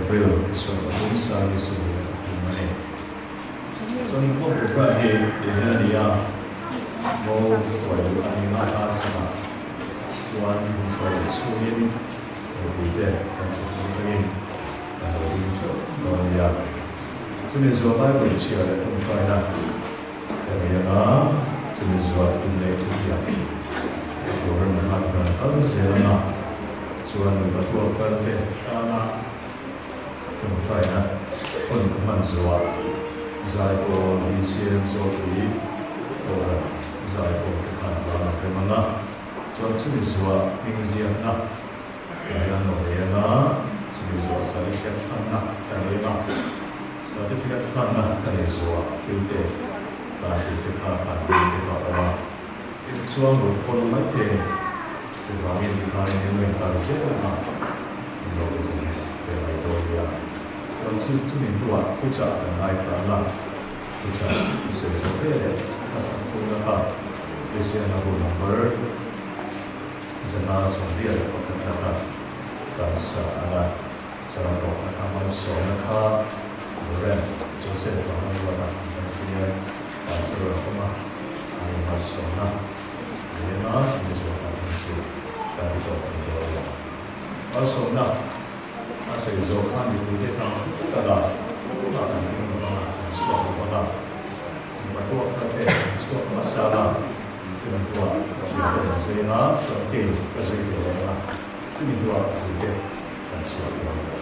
April ni 30 sang ni 23 a ni. Chuan inkhawm program hi tih hian a ni a, Mo hruai luh a ni nghal a, chutah chuan hun hruai leh chhungin mipuite kan thutna atangin kan lo ding theuh dawn a nia. Chumi zuah Bible chhiar leh tawngtaina ka nei anga, chumi zuah inneih thutiang program kha ti kan kal zel anga, chuan nupa tuak kalte tana tawngtaina hun ka hman zuah Zaipawl BCM Zawlpui Kohhran Zaipawl te khan hla an rem anga, chuan chumi zuah hming ziakna Kan hian lo nei anga, chumi zuah certificate hlanna ka nei anga, certificate hlanna ka nei zuah thil te kan tih te kha kan dil te kha a awm a, in chuang lo te pawh lo mai thei a ni. Chuvangin tikhan in lo inkal zel anga, in lo inzin ve mai dawn nia. Chuan chu chumi hnuah thuchah kan ngaithla anga, thuchah i sawi zawh ve leh a sakphungna kha Kristianna bu number 181 laka kan sa ang a, chuan a tawpna kha malsawmna kha Rev. Joseph Vanlalruata an kan siam, Pastor a awm a, ani malsawmna ni ema chumi zawh kan hun chu kan ti tawp ni dawn lo. Malsawmna a sawi zawh khan mipuite kang thut tak a, tunah kan ding lo vang a, kan chhuak lo vang a, mipa tuak te an chhuak hmasa a, Chumi hnuah ka thiante an zui anga, chuan kei ka zui ve leh anga, chumi hnuah ka puite kan chhuah dawn lo.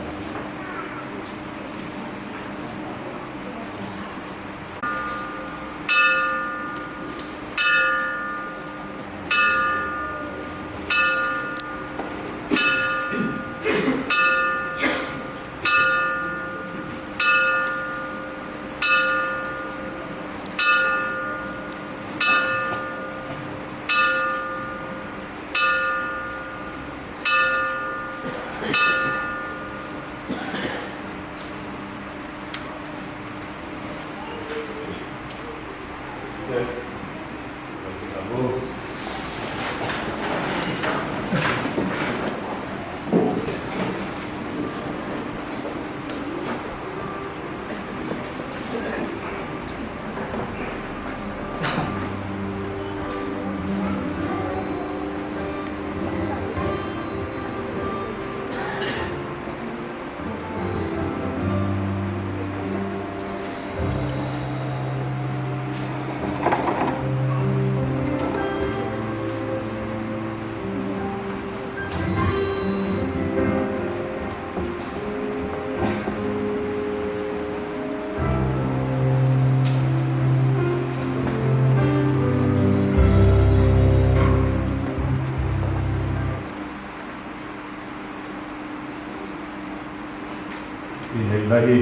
Inneihna hi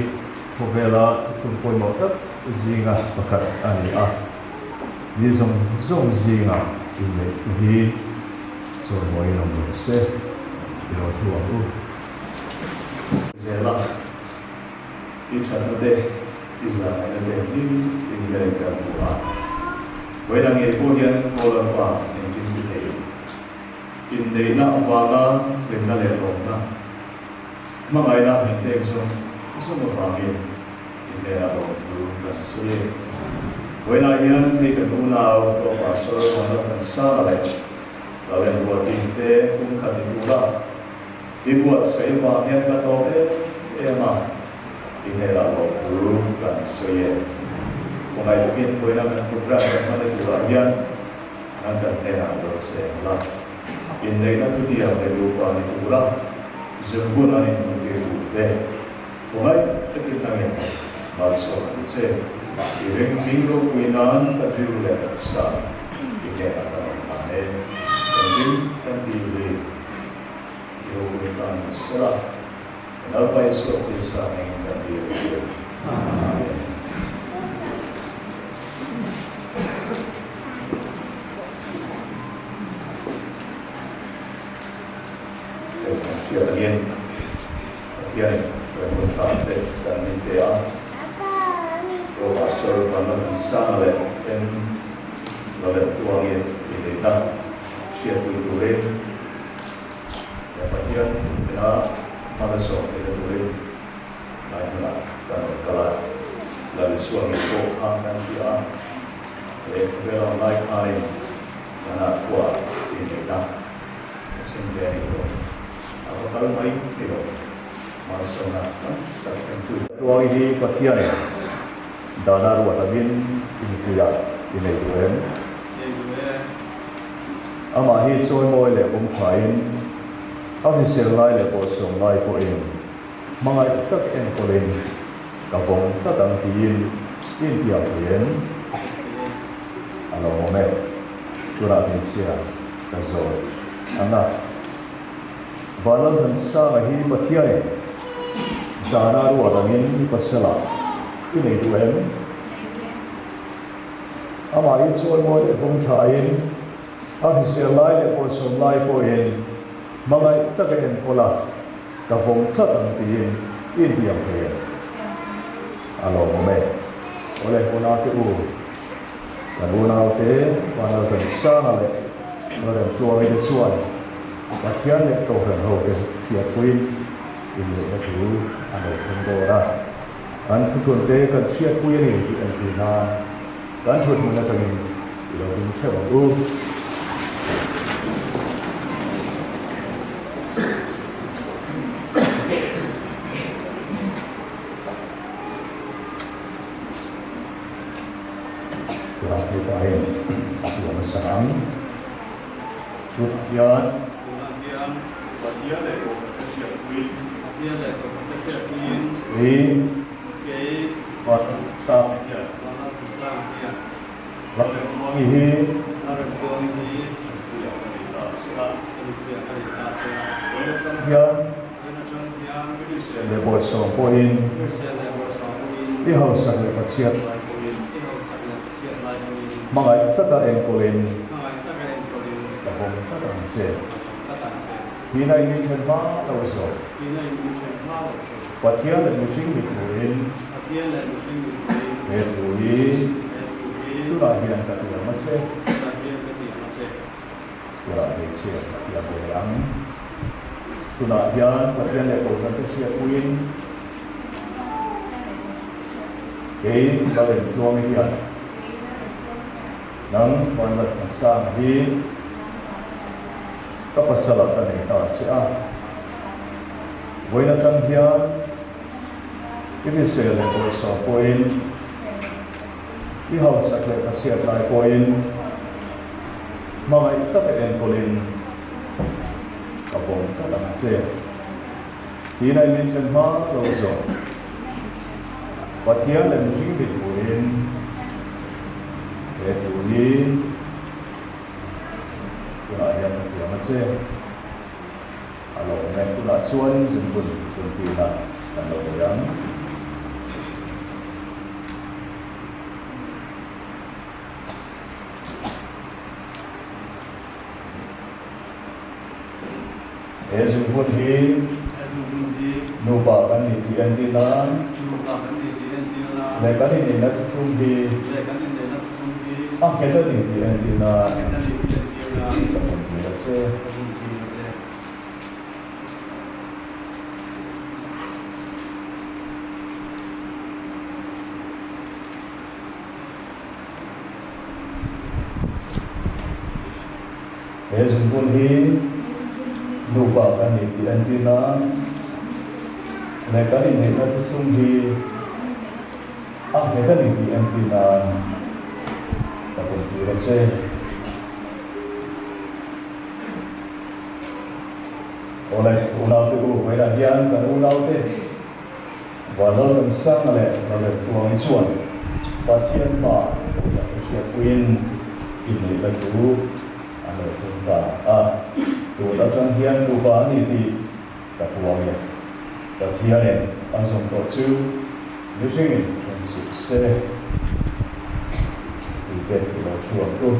khawvela thuthlung pawimawh tak zinga pakhat a ni a, mi zawng zawng zinga inneihna hi chawimawiin awm rawh se i lo thu ang u. Zela, i thatna te, i zahngaihna te hlim tin hian in kan hmu a. Vawiin ang ngei pawh hian Aw Lalpa engkim ti thei inneihna avanga hlimna leh lawmna, hmangaihna min pek zawng zawng avangin i hnenah lawmthu kan sawi e. Vawiinah hian hei kan unau Tlawng Pastor Vanlalthansanga leh Lalengruati te kum khat ni tura I buatsaih vang hian ka tlawm em em a, i hnenah lawmthu kan sawi e. Khawngaih takin vawiina kan program kan hman e turah hian an kan hnenah lo cheng la. Inneihna thutiang leh nupa ni tura zungbun an inhmuhtir duh te, khawngaih takin nangin malsawm ang che. I ring hming ropui nan ka rilru leh taksa i hnenah kan awm hlan e. Engkim kan dil hi. Ropui tan ni sela, Lalpa Isua Krista hmingin kan dil a che. Amen. Hei kan hriat angin Pathianin kan hun thlak te kan min pe a, Pro Pastor Vanlalthansanga leh M. Lalengtuangi inneihna hriatpui turin He Pathian ina hmala sawm theihna turin kha kan ti a, he khawvel awm lai khanin Kana khua inneihna a chhim ve a nih dawn. A va kal mai ni lo, malsawmna tam tak thlengtu. Tluangi hi Pathianin dana ruat angin inpuia i nei duh em? Nei duh e. Amah hi chawimawi leh pawm thain, a hrisel lai leh bawlhsawm lai pawhin hmangaih tak enkawlin ka vawng tlat ang tiin i intiam thei em? A lo awm e. Tunah hmeichhia ka zawt ang a. Vanlalthansanga hi Pathianin dana ruat angin i pasala i nei duh em? Amah hi chuan mawi leh vawng thlain a hrisel lai leh bawlhsawm lai pawhin hmangaih taka enkawl a, ka vawng tlat ang tiin i intiam thei em? A lawmawm e. Awle, unau te u, kan unau te Vanlalthansanga leh Lalremtluangi te chuan Pathian leh Kohhran ho te hriatpuiin inneihna thu an lo thleng dawn a. An thuthlun te kan hriatpui a ni tih entir nan kan thuthmun atangin i lo ding theuh ang u. Tunah mipa hian a tuam a sang. Tunah hian. Tunah hian. Pathian leh Kohhran ka hriatpuiin. Pathian leh Kohhran ka hriatpuiin. Kei. Kei. Vanlalthansang hian. Vanlalthansang hian. Lalremtluangi hi. Lalremtluangi hi. Ka nupuiah ka nei ta che a. Ka nupuiah ka nei ta che a. Vawiin atang hian. Vawiin atang hian. Hrisel leh bawlhsawm pawhin. Hrisel leh bawlhsawm pawhin. I hausak leh Pathian lai pawhin. I hausak leh Pathian lai pawhin. Hmangaih taka enkawlin. Hmangaih taka enkawlin. Ka vawng tlat ang che. Ka vawng tlat ang che. Tina in min then hma lo zawh. Tina in min then hma lo zawh. Pathian leh mihring mit hmuhin. Pathian leh mihring mit hmuhin. He thu hi. He thu hi. Tunah hian ka tiam a che. Tunah hian ka tiam a che. Tunah hmeichhia ka tiam ve leh ang. Tunah hian Pathian leh Kohhran te hriatpuiin. Kei Lalremtluangi hian nang Vanlalthansanga hi ka pasal ah ka nei ta che a, vawiin atang hian i hrisel leh bawlhsawm pawhin, i hausak leh ka chhiat lai pawhin hmangaih taka enkawlin ka vawm tlat ang che. Tiin a min then hma lo zawh. Pathian leh mihring mit hmuhin he thu hi tunah hian ka tiam a che. A lo awm e. Tunah chuan zungbun tuntina kan lo nei ang. He zungbun hi nupa kan ni tih entir nan leh kan inneihna thuthlung hi a nghet a ni tih entir nan ka buntir a che. He zungbun hi nupa kan ni tih entir nan leh kan inneihna thuthlung hi a nghet a ni tih entir nan ka buntir a che. Awle, unaute u, vawiinah hian kan unaute Vanlalthansanga leh Lalremtluangi chuan Pathian hma pawhah ka hriatpuiin inneihna thu an lo thleng ta a. Tun atang hian nupa a ni tih ka puang e. Pathianin a zawm tawh chu mihringin then suh se tih te i lo thu ang u.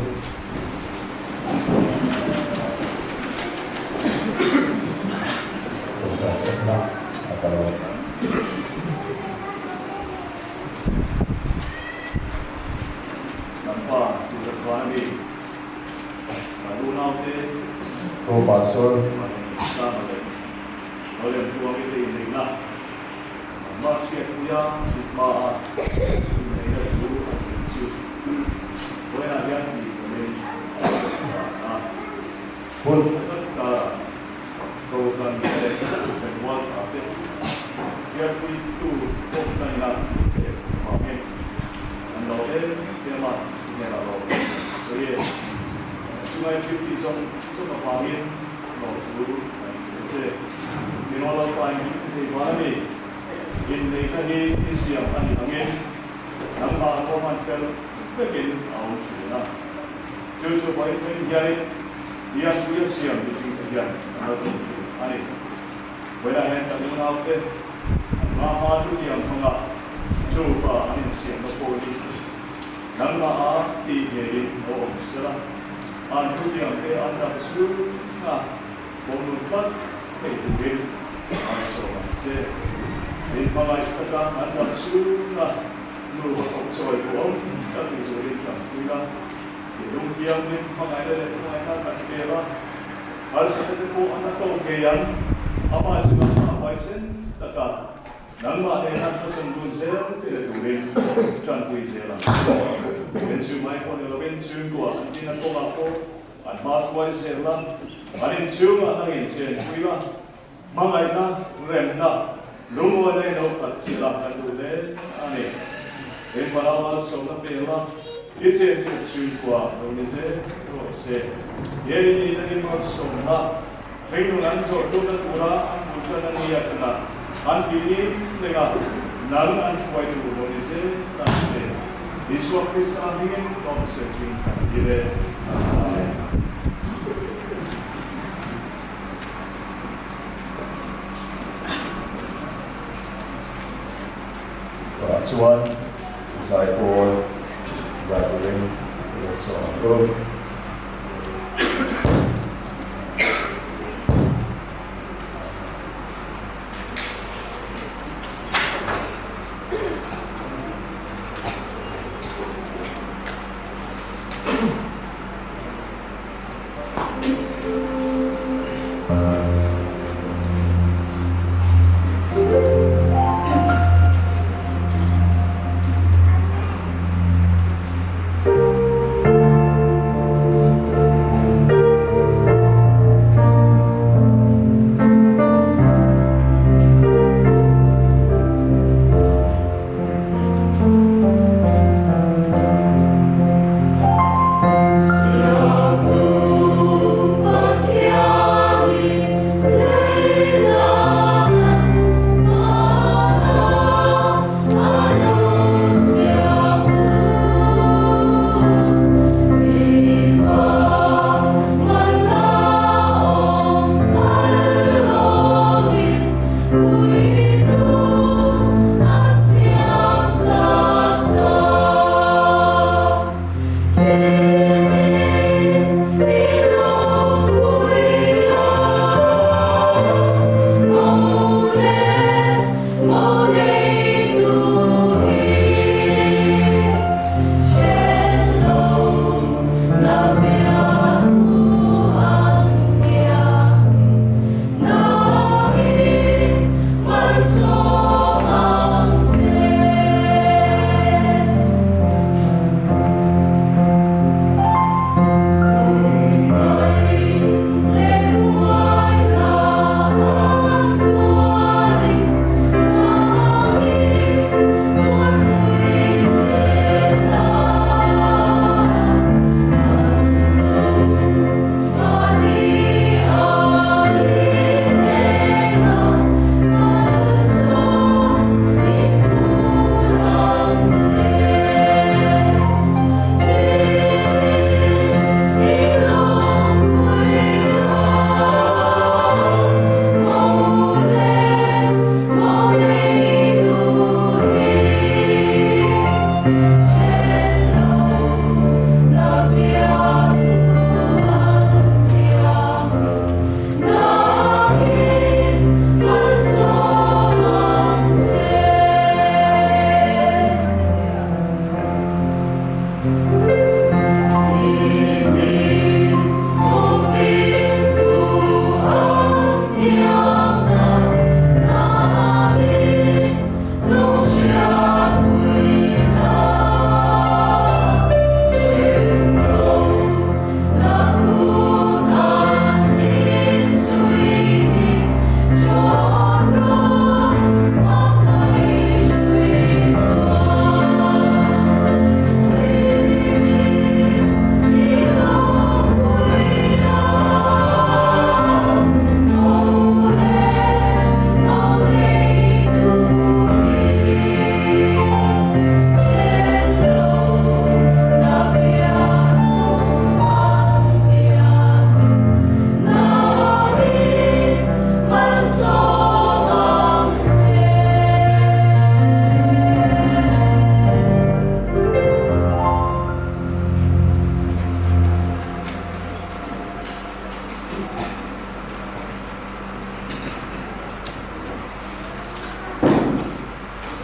Tawngtaisakna a kal lo. Kan pa chu ka chuan a ni. Kan unaute. Aw Pastor. Sanga leh Lalremtluangi te inneihna Mahriatpuia mit hmaa inneihna thu a ni. Hun tak karah Kohhran leh Bengal tha te hriatpuitu pawhtaina pek vangin an lo em em a, hnenah lo sawi e. Chungai thil tih zawng zawng avangin lawmthu kan hrilh che. Tiraw Lalpa in min ti thei van a ni. Inneihna hi i siam a nih angin nangmah ruahman fel vekin a awm thin a. Chu chu vawi thleng hianin Lianpuia siam mihringte hian an la zawm thin a ni. Vawiinah hian kan unaute an hma hma chutiang hmanga nupa an insiamna pawh hi nangmaha tih ngeiin lo awm sela, an chutiangte an dam chhunga pawmnun tlat thei turin an sawm ang che. Min hmangaih taka an dam chhunga nupa thawk chawi duhawm tak ni turin tanpui la. Thinlung thianghlim hmangaihna leh hmangaihna kan pel a, harsatna te pawh an la tawk ngei ang. Amah chungah hma huaisen taka nangmah nena hmachhawn dun zel te leh turin tanpui zel ang che. Min chu mai pawh ni lovin chhungkua an dinna kawngah pawh an hma hruai zel la, an inchhungah nangin chenpui la, hmangaihna, remna, lungawina in lo khat chiah a kan duh hle a ni. He hmala malsawmna pel a, i chenchilh chhungkua lo ni zel rawh se. He nihna hi malsawmna, hringnun an zawh tumna tura an bul tan a ni atanga an tih ni thleng a, nang an hruai tur lo ni zel ang che. Isua Krista hmingin lawmsawi thin kan dil e. Amen. Tah chuan zaipawl zai turin lo sawm ang u.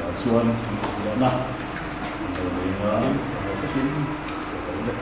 Tah chuan inziahna an lo nei anga emaw takin chhiat a awm e.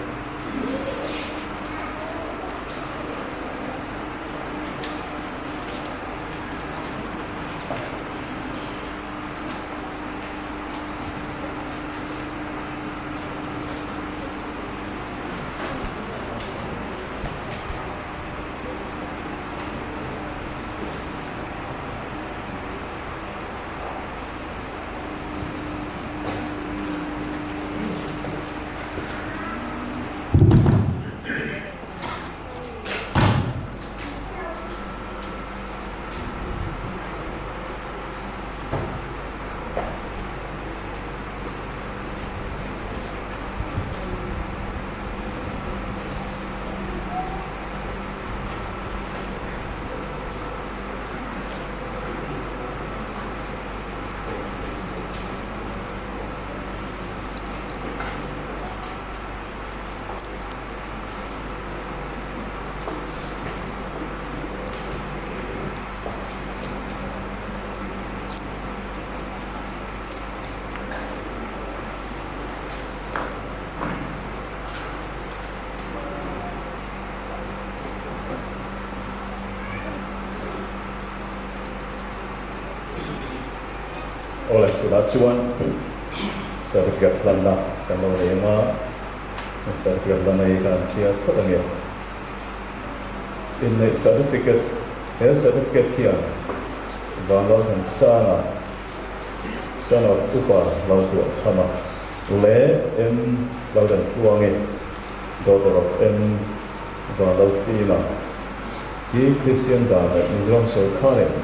Awle, tunah chuan certificate hlanna kan lo nei ang a, certificate hlanna hi kan han chhiar phawt ange. Inneih certificate, he certificate hian Vanlalthansanga, son of Upa Laltuahthama leh M Lalremtluangi, daughter of M Vanlalfima, hi Kristian dan leh Mizoram sorkarin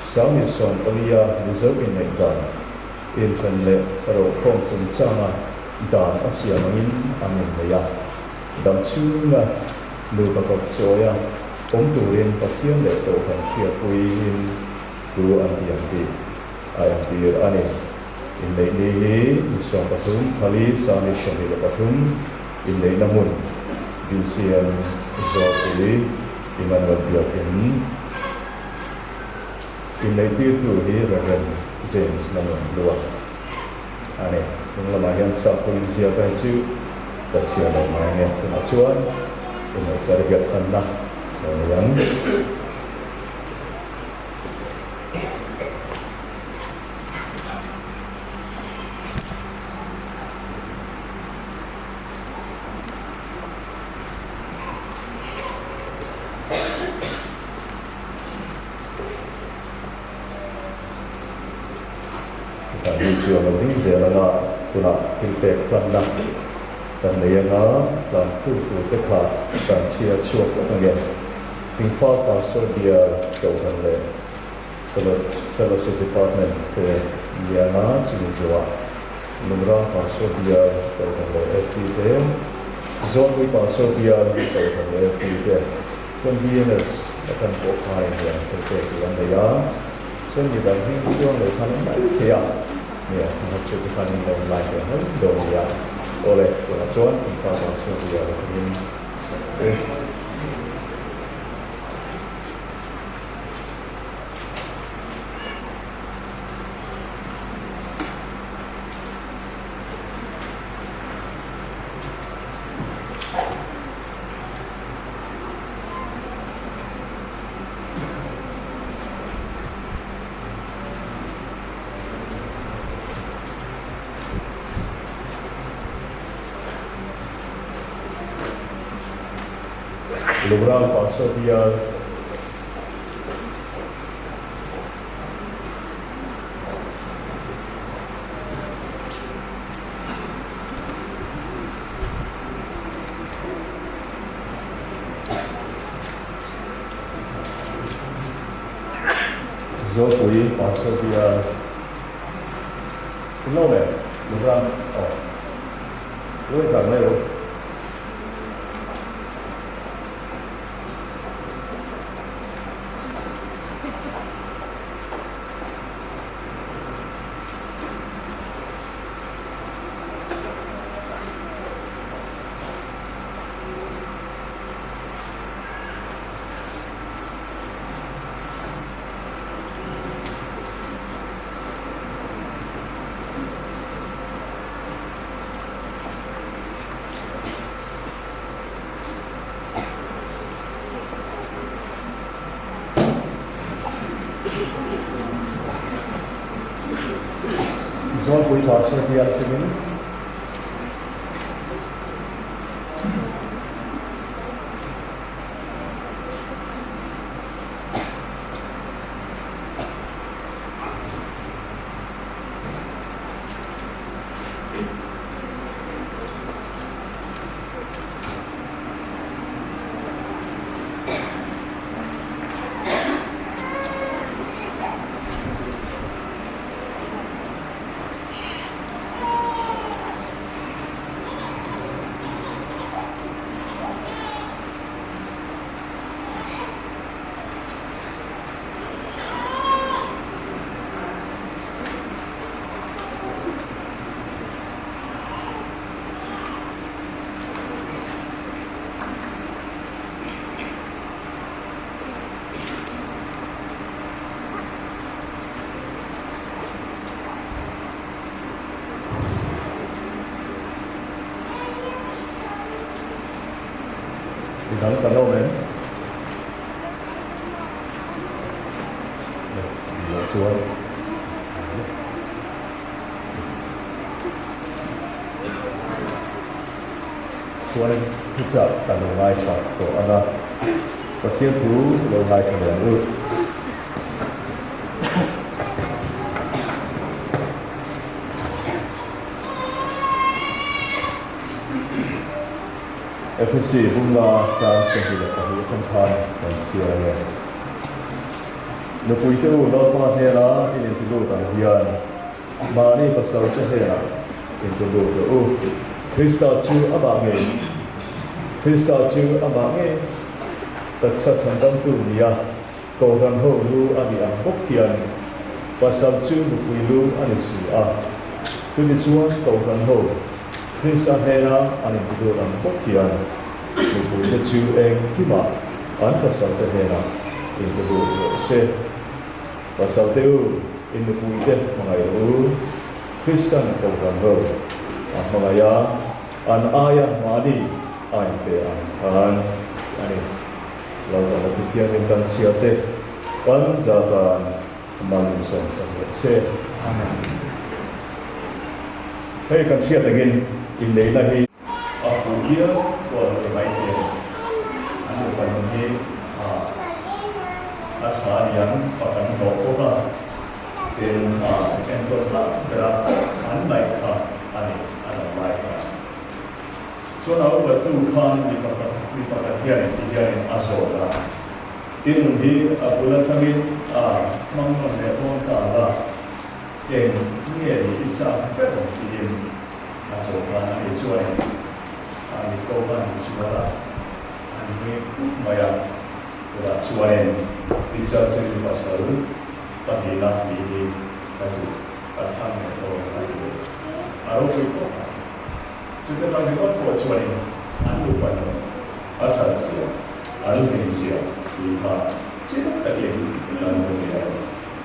2014-a Mizo inneih dan inthen leh rokhawm chungchanga dan a siam angin an innei a. Dam chhunga nupa kawp chawia awm turin Pathian leh Kohhran hriatpuiin thu an tiam tih a entir a ni. Inneih ni hi ni 13 thali 2023 inneihna hmun BCM Zawlpui Emmanuel Biakin inneih tirtu hi Rev. James Lalun Lua a ni. Hnung lamah hian sap pawhin ziak a chu ka chhiar lo mai ange. Tunah chuan inneih certificate hlanna lo nei ang. Chutah mi chu a lo ding zel anga tunah thil pek hlanna kan nei anga tlan phur tur te kha kan chhiar chhuak vek ange. Thingfal Pastor Bial Kohhran leh Fellowship Department te Liana Chimizua, Lungrang Pastor Bial Kohhran leh FT te, Zawnpui Pastor Bial Kohhran leh FT te chuan BNS a kan pawh khain hian thil pek tur an nei a, chuan mi dang hming chuang lo khan an mai thei a, nia hmanghat chhut te khan in lo like leh mai dawn nia. Awle, tunah chuan Thingfal Pastor Bial hming sawi te. Lugral Pastor Bial Zawlpui Pastor Bial Lo le Lugral aw Lo i tlar mai ro. Zawlpui tha Serbia chungin. Midang kan awm em? Tih chuan Chuan thuchah kan lo ngaithla tawh ang a, Pathian thu lo ngaithla leh ang u. Efesi Bungla chang 22 atang khan kan chhiar ang e. Nupuite u Lalpa hnena in intilut ang hian mahni pasalte hnenah intilut rawh u. Krista chu amah ngei Krista chu amah ngei taksa chhandamtu nia Kohhran ho lu a nih ang bawk hian pasal chu nupui lu a ni si a. Chutichuan Kohhran ho Krista hnena an intilut ang bawk hian nupuite chu engkimah an pasalte hnenah intilut rawh se. Pasalte u, in nupuite hmangaih rawh u. Kristan Kohhran ho a hmangaih a, an aia mahni a inpe ang khan a ni. Lalpa Pathianin kan chhiate kan zatan mal in sawmsak rawh se. Amen. Hei kan hriat angin inneihna hi a fuh hial pawh a lo ni mai thei a ni. An nupa nun hi a tha a niang fak an hlawh bawk a, tin enkawl hlak bera an ngaih kha a ni a dam lai kha. Chuan a upatu khan mi pakhat mi pakhat hian ti hianin a zawt a, I nun hi a bul atangin a hmang nawn leh dawn ta ang a, eng nge ni i chak ber ang tiin a zawh khan ani chuanin a mit ko khan min zual a, a nui put mai a, tunah chuanin Richard chu i pasal pahnihna tih hi ka duh, ka thlang leh dawn a ti leh a ropui tawk ang. Chute tang ringawt pawh chuanin an nupa nun a that zia, an hlim zia tih kha chiang takin kan hmu thei a ni.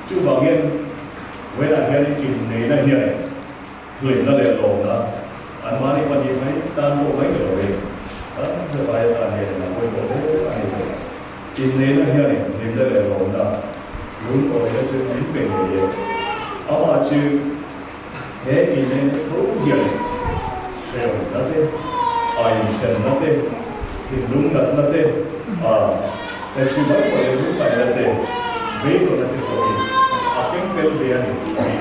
Chuvangin, vawiinah hian inneihna hian hlimna leh lawmna anmahni pahnih mai tan pawh mai ni lovin kan zirlai atan hianin a pawimawh hle a ni thei. Inneihna hianin hlimna leh lawmna lungawina chu min pe ngei e. Amah chu. He inneihna tho hian hrehawmna te, aiinhrenna te, thinlung natna te, a hechhi mai pawh leh lungngaihna te, beidawhna te pawh hi a keng tel ve a ni tih hi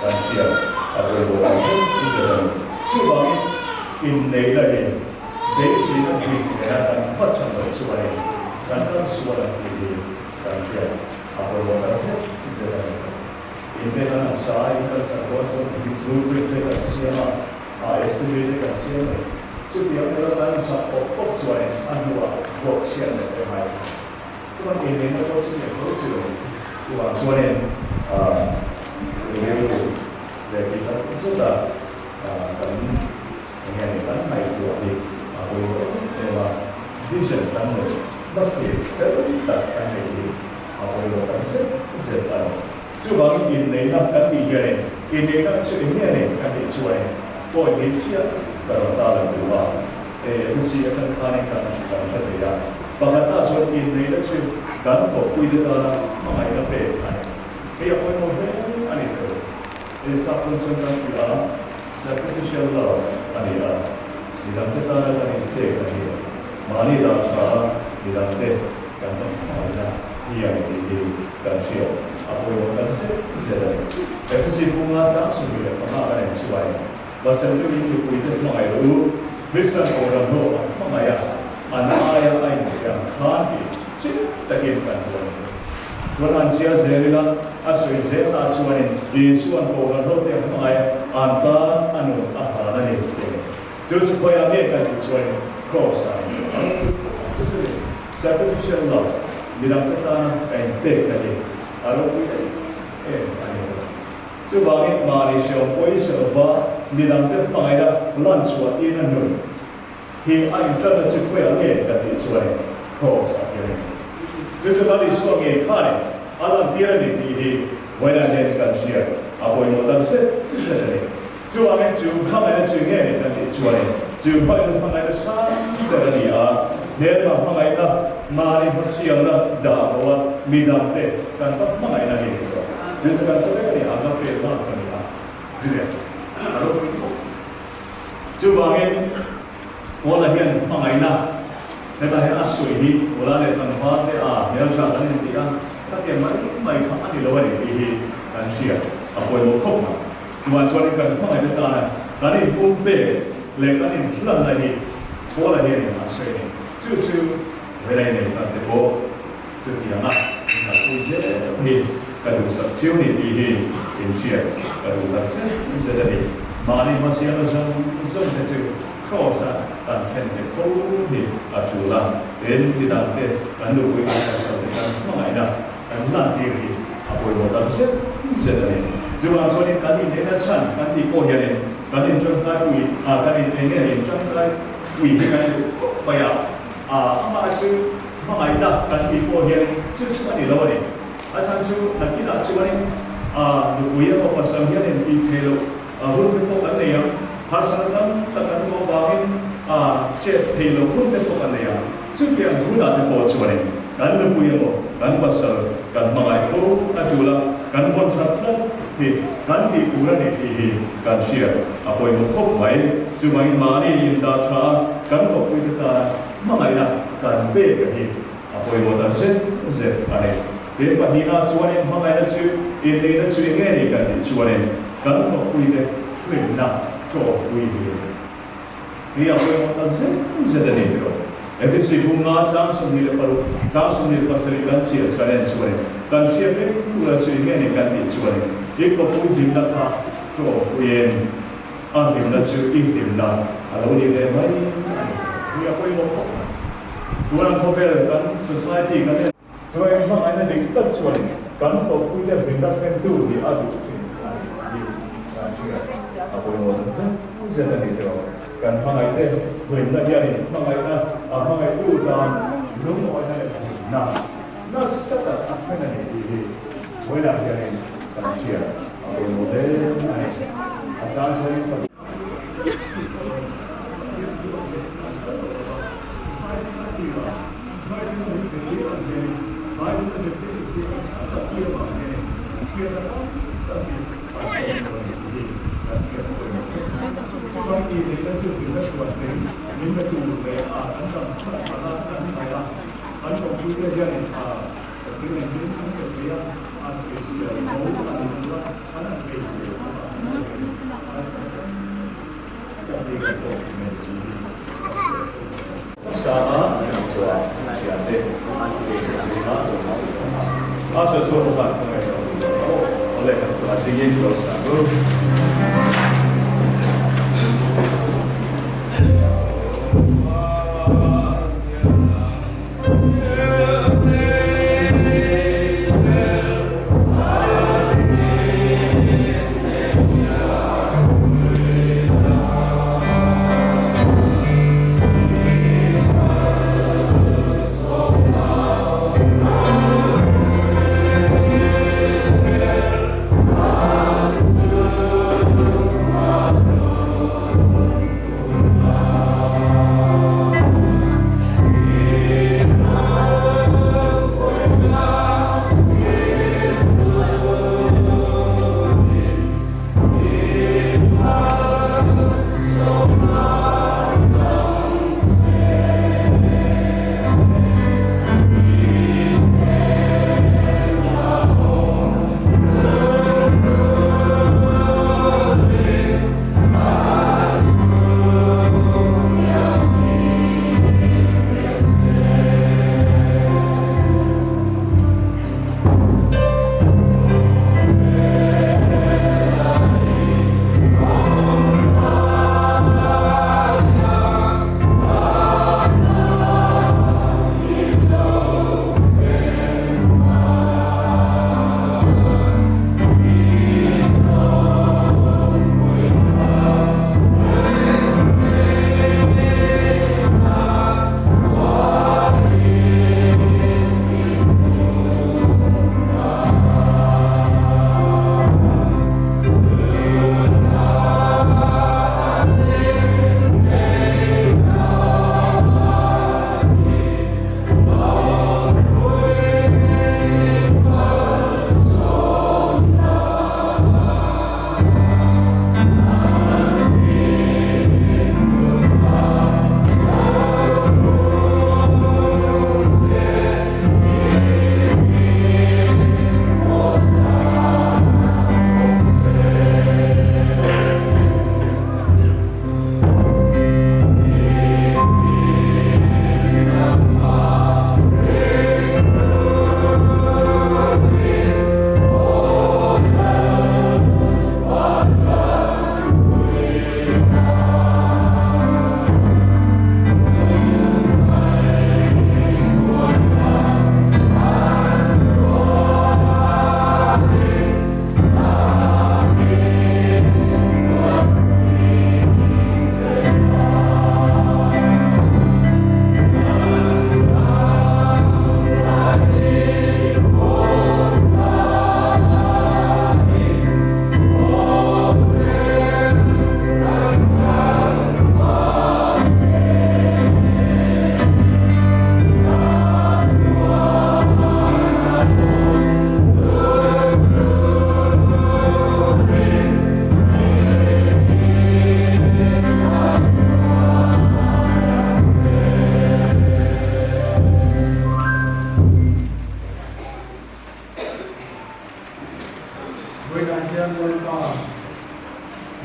kan hriat a pawimawh tak zet zet a ni. Chuvangin inneihna hi beiseina dik nena kan hmachhan loh chuanin kan kan sual ang tih hi kan hriat a pawimawh tak zet zet a ni. Inven an sa in kan sak dawn chuan blueprint te kan siam a, a estimate te kan siam mai. Chutiang tura kan sak pawp pawp chuan a hnuah vuak chhiat leh te ngai thei. Chuan inneihna pawh chu eng tho chi lo. Chuvang chuanin rilru leh tih tak zeta kan eng nge ni kan ngaihtuah hi a pawimawh em em a, vision kan neih hmasih fel tak kan neih hi a pawimawh tak zet zet a ni. Chuvangin inneihna kan tih hianin inneihna chu eng nge ni kan tih chuanin point hi chiah ka rawn ta lo duh a, hei FC atang khanin kan kan hre thei a. Pakhatna chuan inneihna chu kan kawppuite tana hmangaihna pek a ni. Hei a pawimawh hle a ni tho. Hei sap hun chuan kan ti a, sacrificial love a ni a, midangte tana kan inpek a ni a, mahni dah tha a midangte kan va hmangaihna hi a ni tih hi kan hriat a pawimawh tak zet zet a ni. Efesi bunga chang 25 kan en chuai Pasal chu in nupuite hmangaih rawh u, Kristian Kohhran ho a hmangaih a, an aia a inthiam khan tih chiang takin kan hmu a ni. Chuan an chhiar zel ila, a sawi zel ah chuanin Isua'n Kohhran ho te a hmangaih a, an tan a nun a hlan a ni tih a ni. Chu chu khawiah nge kan tih chuanin Kraws ah in a lo lut khawp ang chu chu ni. Sacrificial love, midangte tana ka inpek na hi a ropui em em a ni. Chuvangin mahni hreawm pawisa lova midangte hmangaihna lan chhuah tirna nun hi a inṭanna chu khawiah nge kan tih chuan Kraws ah hian a ni. Chu chu kan Isua ngei khanin a lantir a ni tih hi vawiinah hian kan hriat a pawimawh tak zet zet a ni. Chuvangin chu hmangaihna chu nge ni kan tih chuanin chu hmangaihna hmangaihna sang ber a ni a, hmelma hmangaihna, mahni hmasialna dah lo a midangte kan va hmangaihna hi ni tawh. Chu chu kan hre vek a ni, a nga pek lak a ni a, rilem a ropui khawp. Chuvangin Paula hian hmangaihna hetah hian a sawi hi Paula leh tlangval te a hmeltha kan inti a, khatiang mai mai kha a ni lo a ni tih hi kan hriat a pawimawh khawp mai. Chuvang chuanin kan hmangaihna tana kan inpumpek leh kan inhlanna hi Paula hianin a sawi a ni. Chu chu Relay nei tan te pawh chutianga inkalpui zel hi ka duhsak chiu ni tih hi inhriat ka duh tak zet zet a ni. Mahni hmasialna zawng zawng te chu Kraws-a kan thlen ve fo hi a tul a, tin midang te kan nupui kan pasal te kan hmangaihna Kan lantir hi a pawimawh tak zet zet a ni. Chuvang chuanin kan inneihna chhan kan tih pawh hianin kan intangkai pui a, kan in eng nge intangkai pui hi kan duh khawp mai a, a amah chu hmangaihna kan tih pawh hianin chu chu a ni lo a ni. A chhan chu nakinah chuanin a nupui emaw pasal hian intih theih loh hun te pawh kan nei ang, harsatna tam tak kan tawh avangin a chet theih loh hun te pawh kan nei ang. Chutiang hunah te pawh chuanin kan nupui emaw kan pasal kan hmangaih fo a tul a, kan vawn that tlat hi kan tih tur a ni tih hi kan hriat a pawimawh khawp mai. Chuvangin mahni indah tha a kan kawppuite tana hmangaihna kan pek a hi a pawimawh tak zet zet a ni. He pahnihna chuanin hmangaihna chu inneihna chu eng nge ni kan tih chuanin kan kawppuite hlimna tawpui hi a ni. Hei a pawimawh tak zet zet a ni tiraw? Efesi bunga chang 26, chang 27 kan chhiar chhan en chuanin kan hriat reng tura chu eng nge ni kan tih chuanin i kawpui hlimna kha tawppuiin a hlimna chu i hlimna a lo ni ve mai a ni. Hei a pawimawh khawp mai. Tuna khawvel kan society kan en. Chuan hmangaihna dik tak chuanin kan kawppuite hlimna thlentu nih a duh thin a ni tih hi kan hriat a pawimawh tak zet zet a ni tawh. Kan hmangaihte hlimna hianin hmangaihna a hmangaihtu tan lungawihna leh hlimna nasa tak a thlen a ni tih hi vawiinah hianin kan hriat a pawimawh hle a ni. A chang chuanin.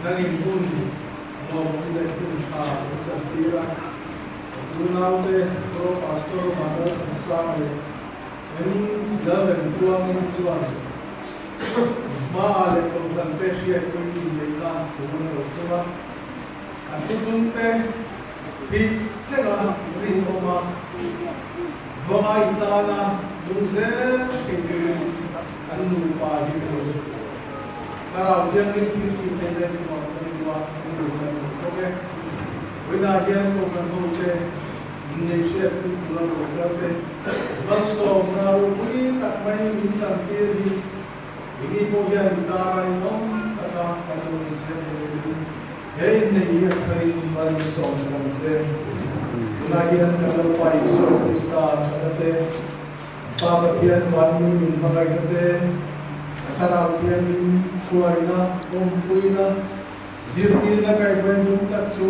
Nangin hun lawmawm leh hun tha min chantir a, ka unaute Pro Pastor Vanlal Thansang leh Eng Lalremtluangin chuan hmaah leh kohhrante hriatpui inneihna thu an lo tum a, an thutumte hi thlenga rinawm a, vai tana nung zel thei turin an nupa hi ka lo Thlarau Thianghlim thil tih theih leh thuam kan duh a, kan duh kan duh bawk e. Vawiinah hian kohhran hote inneih hriatpui tura lo kal te malsawmna ropui tak mai min chantir hi keini pawh hian i tana rinawm taka kan lo inchhir thei turin he inneih hi a tharin mal min sawm sak ang che. Tunah hian kan Lalpa Isua Krista thatna te, Pa Pathian vanmi min hmangaihna te, a Thlarau Thianghlim hruaina, awmpuina, zirtirna kaihhruai dum tak chu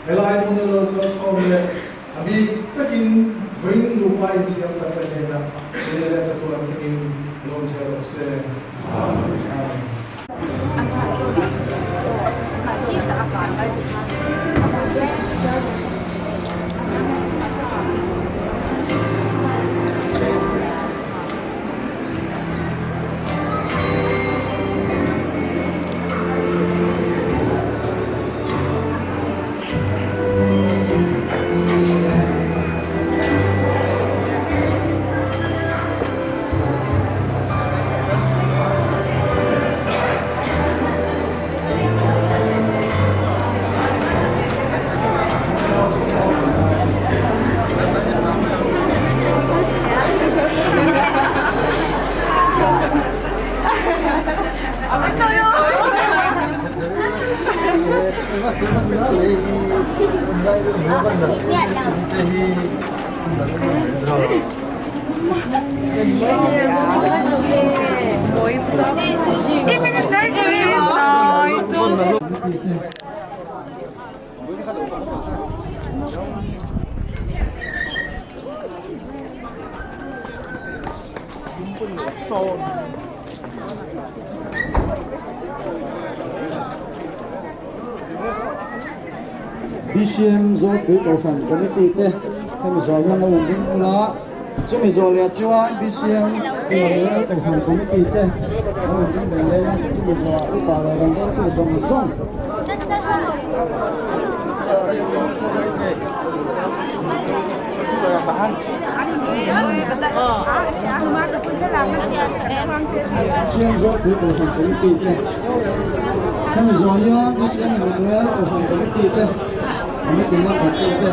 helai hmuna lo kalkhawm leh a bik takin vawiin nupa insiam tak te hnenah tuna leh chatuan thlengin lawm che rawh se. Amen. BCM Zawlpui Kohhran Committee te hemi zawh hian lo inring ula, chumi zawh leh chuan BCM Emmanuel Kohhran Committee te lo inring ve leng a, chumi zawhah upa leh rawngbawltu zawng zawng. BCM Zawlpui Kohhran Committee te hemi zawh hian BCM Emmanuel Kohhran Committee te committee member chu te.